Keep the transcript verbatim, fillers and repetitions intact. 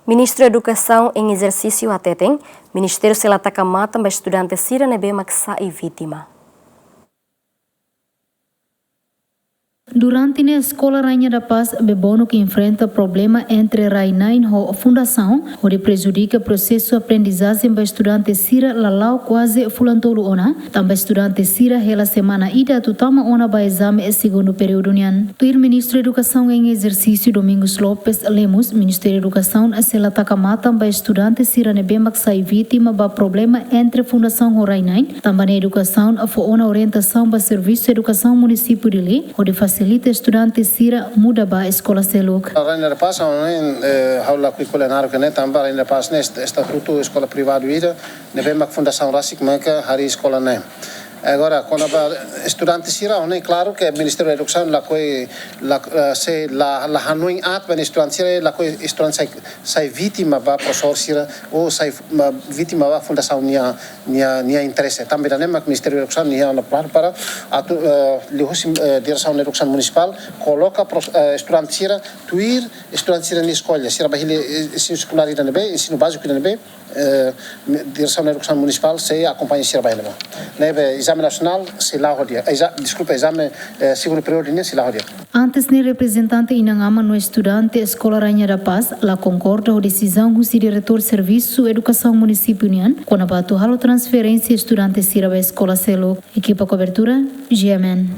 Ministru Edukasaun em ezersísiu hateten, Ministériu sei la taka matan ba estudante sira ne'ebé mak sai vítima. Durante ne'e Eskola Rainha da Paz Bebonuk enfrenta problema entre rai-na'in ho fundasaun, hodi prejudika prosesu aprendizajen ba estudante sira la la'o kuaze fulan tolu ona, tanba estudante sira hela semana ida atu tama ona ba ezame segundu períodu nian. Tuir Ministru Edukasaun em ezersísiu Domingos Lopes Lemos, Ministériu Edukasaun sei la taka matan ba estudante sira ne'ebé mak sai vítima ba problema entre fundasaun ho rai-na'in, tanba ne'e edukasaun fó ona orientasaun ba Servisu Edukasaun Munisípiu Dili, hodi fasilita estudante sira muda ba eskola seluk. Rainha da Paz, ha'u ne'e, eh, ha'u lakohi ko'alia naruk ne'e, tanba Rainha da Paz ne'e est-, estatutu eskola privadu ida, ne'ebé mak fundasaun rasik mak harii eskola ne'e. Agora, kona-ba estudante sira, ha'u ne'e klaru ke Ministériu Edukasaun lakohi, la, eh, sei la, la hanoin aat ba estudante sira, lakohi estudante sai, sai vítima ba profesór sira, ou sai, ma, vítima ba fundasaun nia, nia, nia interese. Tanba ida-ne'e mak Ministériu Edukasaun nia ona planu para atu, eh, liuhusi, eh, Diresaun Edukasaun Munisipál koloka pro-, eh, estudante sira tuir estudante sira-nia eskolla, sira bá hili, eh, ensinu sekundáriu ida ne'ebé, ensinu báziku ida ne'ebé, eh, Diresaun Edukasaun Munisipál sei akompaña sira ba hili ba. Ne'ebé ezame nasionál sei la'o ho di'ak. Eza-, deskulpa, ezame, eh, segundu períodu nian sei la'o ho di'ak. Antes ne'e reprezentante inan-aman no estudante Eskola Rainha da Paz la konkorda ho desizaun husi diretór Servisu Edukasaun Munisípiu nian, kona-ba atu halo transferénsia estudante sira ba eskola seluk. Ekipa kobertura, G M N.